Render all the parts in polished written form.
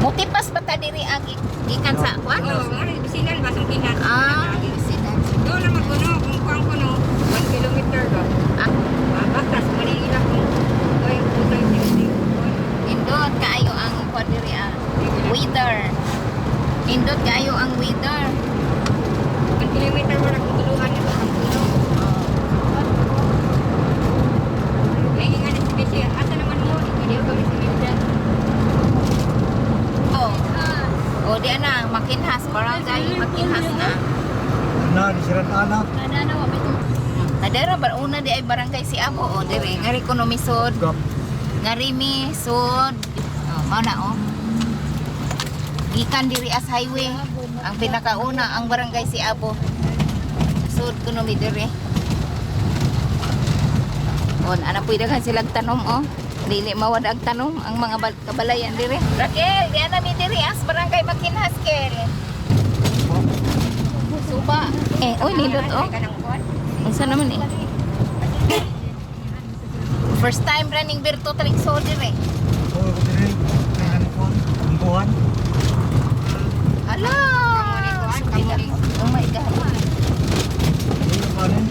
Mutipas ba ta diri ang gikan sa kwan? Oh, ano, bisinan ba sungkihan? Ah, bisinan. Doon naman kuno, kung kuang kuno, 1 kilometer ba? Ah. Ah, basta sa Manila kung koy putoy tingting. Nindot kaayo ang kwan diri ah. Weather. Nindot kaayo ang weather. 1 kilometer mo na kung tuluhan nito ang puno. May nga na si Bisi, asa naman mo? Hindi ko si Milda. Oh. Oh, di ana Makinhas, barangay Makinhas na. Na, di siran ana. Nadara ba una di ay barangay si Abo oh diri ngari kuno misod. Gap. Ngari mi sud. Oh, mao na oh. Gikan diri as highway. Ang pinakauna ang barangay si Abo. Sud kuno mi diri. On ana puy daghan silang tanom oh. Dili mawad ang tanom ang mga kabalayan diri. Raquel, di ana mi diri as barangay Makinhas kel. Suba. Eh, oy nindot oh. Unsa naman eh? First time running Berto Talikso dire. Oh, diri. Kanan ko. Buwan. Ala! Oh my God. Dili pa rin.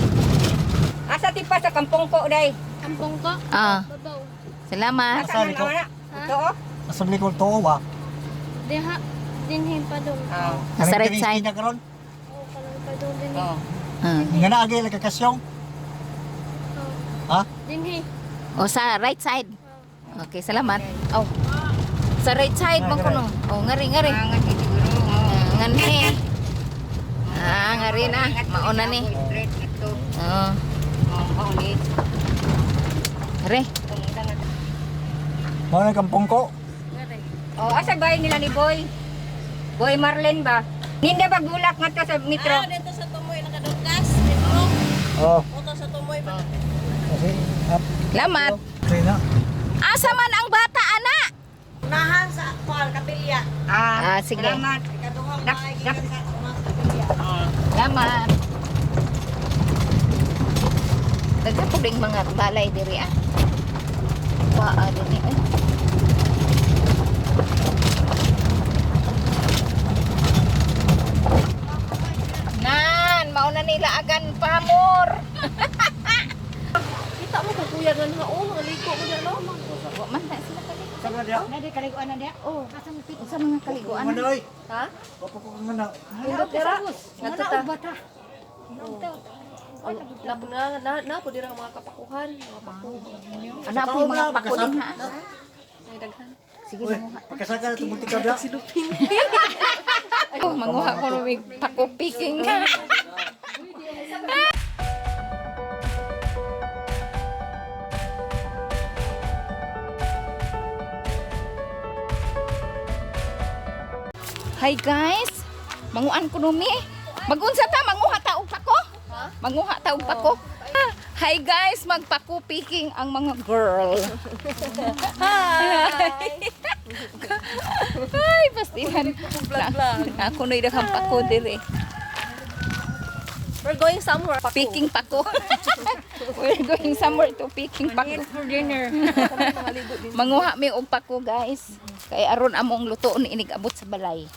Asa tipa sa kampong ko day? Kampong ko? Ah, Babaw. salamat. Asa Asa man liko? ana? Ito oh. Asa likod to wa. Diha, dinhin pa dong. Ah. Sa right side. Na karon. Oo, kanang pa dong dinhi. Oh. Ah. Nga na agi lagakasyong. Oo. Ha? Dinhi. O sa right side. Okay, salamat. Oh. Sa right side man kuno. Oh, ngari ngari. Ah, nga siguro. Oh. Ah, nganhi. Ah, ngari na. Mauna ni. Straight ito. Oh, Oh, mao ni. ngari. Mao na kampong ko. Oh, asa bahay nila ni Boy? Boy Marlene ba? Ninda ba gulak nga to sa metro? Ah, dito sa Tumoy nakadungkas. Metro. Oh. Oto sa Tumoy pa. Kasi up. Salamat. Okay na. Asa man ang bata ana? Unahan sa Kuan, Kapilya. Ah, sige. Salamat. Ikaduhang Dak- bahay dak- gikan sa unahan sa Kapilya. Salamat. Daghan po ding mga balay diri ah. Paa diri eh. Nan, mauna nila agan pamor. Kita mo kung kuya nga na oh, mga liko ko na no. Wa man na sila kaligo. Sa nga diya? Nadi kaliguan na dia. Oh, Unsa mga kaliguan? Manoy. Ha? Opo ko nga na. Nindot dira. Ngadto ta. Lapo na na na po dira ang mga kapakuhan, mga paku. Ana po yung mga pako din ha. Ay daghan. Sige, Uy, manguha. pagkasaka na tumuti ka diya. Oh, manguha ko ng pako picking. Hi guys. Manguan ko numi. Magunsa ta manguha ta og pako. Manguha ta og pako. Hi guys, magpako picking ang mga girl. Hi. Ay, pastilan. Ako na'y daghang pako dire. We're going somewhere. Paku. Picking pako. We're going somewhere to picking pako. For dinner. Manguha mi og pako, guys. Kay aron among lutoon inig abot sa balay.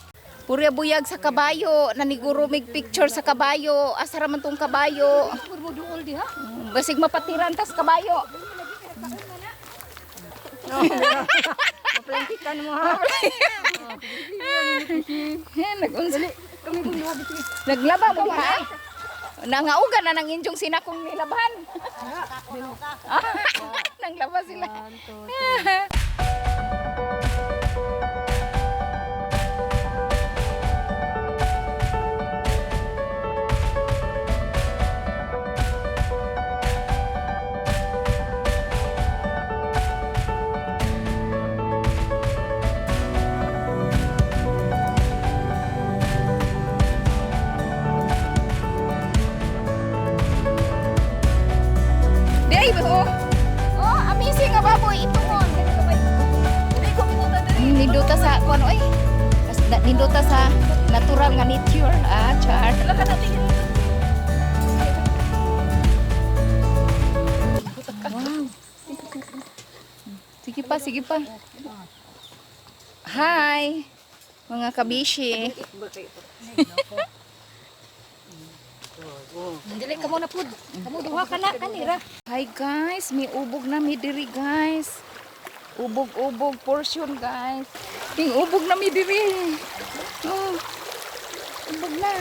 Purya buyag sa kabayo, naniguro mig picture sa kabayo. Asa ra man tong kabayo? Basig mapatiran tas kabayo. Maplantikan mo ha. Eh, nagunsa. Naglaba mo ha? Nangaugan na nang inyong sinakong nilaban. Nanglaba sila. Di oh. Oh, amazing nga baboy ito mon. Nindota sa kuan oy. Nindota sa natural nga nature. Ah, char. Wow. Sige pa, sige pa. Hi, mga kabishi. Dili ka mo na pud. Kamo duha ka na kanira. Hi guys, may ubog na mi diri, guys. Ubog-ubog portion, guys. Ting ubog na mi diri. Oh. Ubog na.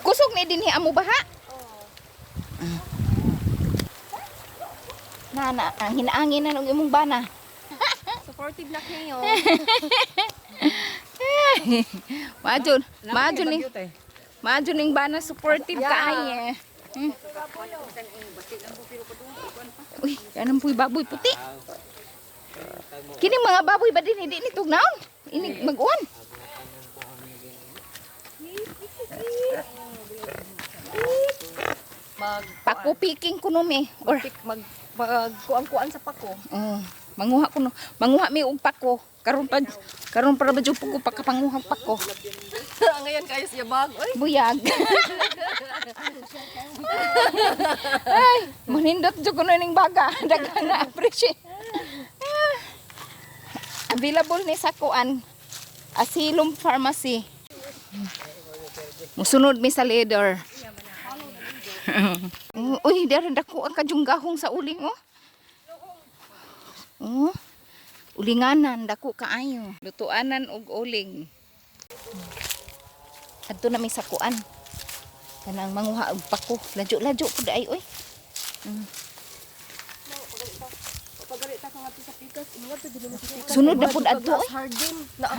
Kusog ni dinhi amo baha? Na na, ang hinaangin na og imong bana. Supportive na kayo. Maadyo, maadyo ning maadyo ning bana, supportive ka ay eh. Uy, kanang puy baboy puti. Kini mga baboy ba din hindi ni tugnaon? Ini mag-uwan. Mag Pakupiking kuno mi or pick mag mag kuang-kuan sa pako. Oh, manguha kuno. Manguha mi og pako. Karon pa ba jud ko pakapanguha og pako. Ngayon kayo siya bag. Oy, Buyag. Ay, manindot jud kuno ning baga. Daghan na appreciate. Ah. Available ni sa kuan Asylum Pharmacy. Musunod mi sa leader. Uy, dara dako ang kajunggahong sa uling oh. Oh. Ulinganan dako kaayo. Lutuanan og uling. Adto na mi sa kuan. Kanang manguha og pako. Ladyo-ladyo pud ay oy. Pagalita ka nga sa pikas, ingat to dili mo sa pikas. Sunod na pud adto oy. Hardin. Na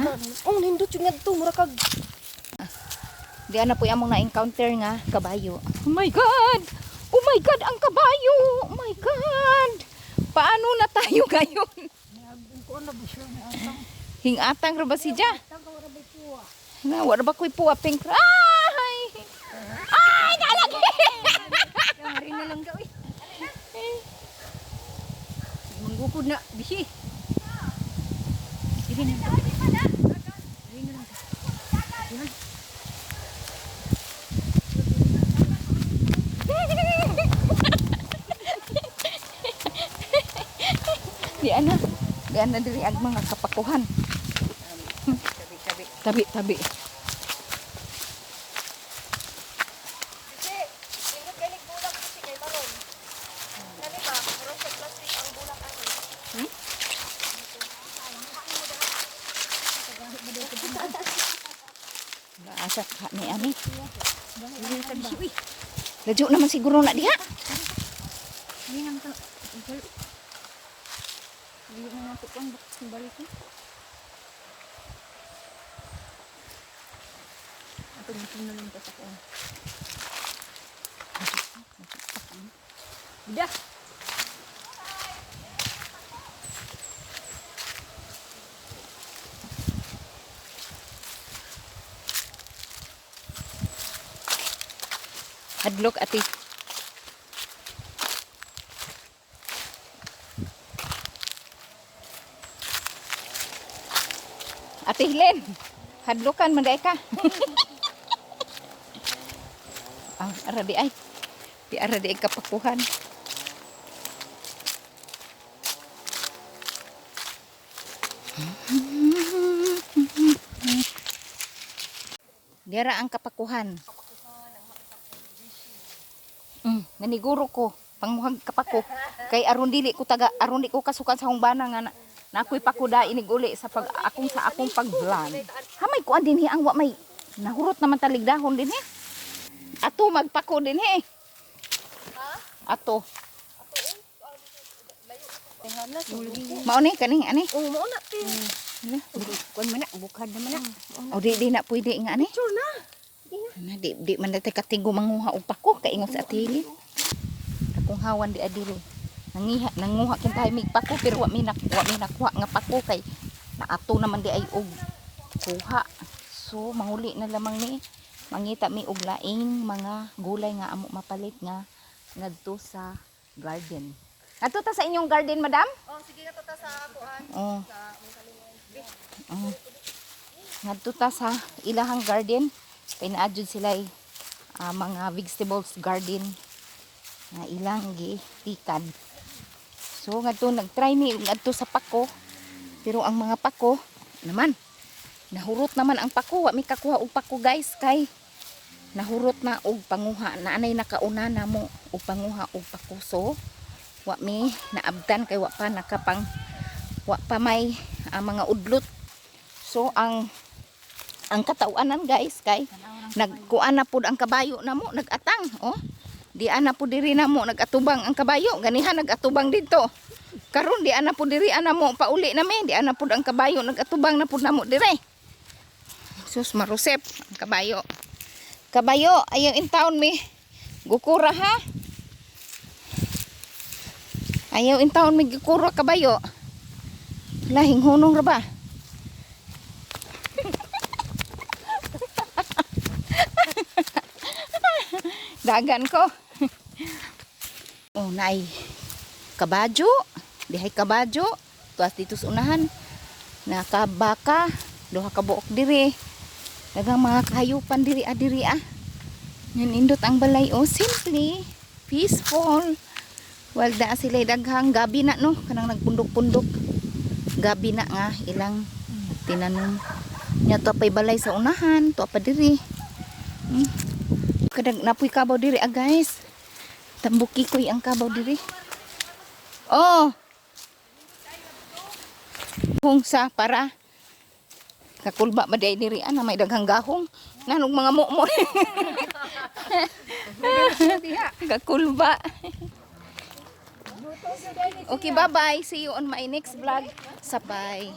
oh, nindot yung ngadto mura kag Di ana po among na-encounter nga kabayo. Oh my God! Oh my God, ang kabayo! Oh my God! Paano na tayo ngayon? Hingatang ra ba si Ja? Na, wala ba ko'y puwa pink? Ay! Ay, nalagi! Rin na lang daw eh. Manggukod na bisi. Dili na. Dili na lang. Yan. Di ana. Di ana diri ang mga kapakuhan. Tabi, Tabi, tabi. tabi. Kasi, ingot ganig bulak kasi kay karon. Kani ba, murag sa plastic ang bulak ani. Asa ka ni ani. Ladyo naman siguro na diha. Dili na ta. Dili na nato kuan balik ni. Ato dito na lang ta sa kuan. Bida. Hadlok ati. Ate Helen, hadlokan man ka. Ah, ara di ay. Di ara di ay kapakuhan. Dira ang kapakuhan. Naniguro ko panguhag kapako kay aron dili ko taga aron di ko kasukan sa akong bana nga na, na ako'y pakuda inig uli sa pag akong sa akong pag-vlog. Hamay kuan dinhi ang wa may nahurot naman taligdahon dinhi. Ato magpako dinhi. Ato. Mao ni kaning ani. Oh, mao na ti. Kuan man na, bukad na man na. O di di na pwede nga ani. Sure na. Na di di man na katigo manguha og pako kaingon sa atili. Akong hawan di adili. Nangiha nanguha kin tayo mig pako pero wa mi nakuha nga pako kay naato naman di ay og kuha. So manguli na lamang ni mangita mi og laing mga gulay nga amo mapalit nga ngadto sa garden. Ngadto ta sa inyong garden, madam? Oh, sige na to ta sa kuan. Oh. Sa among kalingon. Oh. Ngadto ta sa ilahang garden kay naa jud sila eh, mga vegetables garden nga ilang gipikan. So ngadto nagtry mi ngadto sa pako. Pero ang mga pako naman, nahurot naman ang pako. Wa mi kakuha og pako, guys, kay nahurot na og panguha na anay nakauna na mo og panguha og pako. So wa mi naabtan kay wa pa nakapang wa pa may mga udlot. So ang katawanan, guys, kay nagkuan na pud ang kabayo namo, nagatang, oh. Di ana pud diri namo nagatubang ang kabayo, ganihan nagatubang didto. Karon di ana pud diri ana mo pauli nami, di ana pud ang kabayo nagatubang na pud namo dire. Sus marusep ang kabayo. Kabayo, ayaw in town mi. Gukura ha. Ayaw in town mi gukura, kabayo. Lahing hunong ra ba? Dagan ko. Oh, naay kabadyo. Dihay kabadyo. Tuas dito sa unahan. Nakabaka. Duha ka buok dire. Daghang mga kahayupan diri ah, diri ah. Yan, indot ang balay, oh, simple, peaceful. Well, da sila daghang gabi na, no, kanang nagpundok-pundok. Gabi na nga ilang tinanom. Nya to pay balay sa unahan, to pa diri. Kadag napoy kabaw diri ah, guys. Tambuki koy ang kabaw diri. Oh. Hong sa para kakulba ba day diri ana may daghang gahong nanog mga mumo. Kakulba. Okay, bye-bye. See you on my next vlog. Sabay.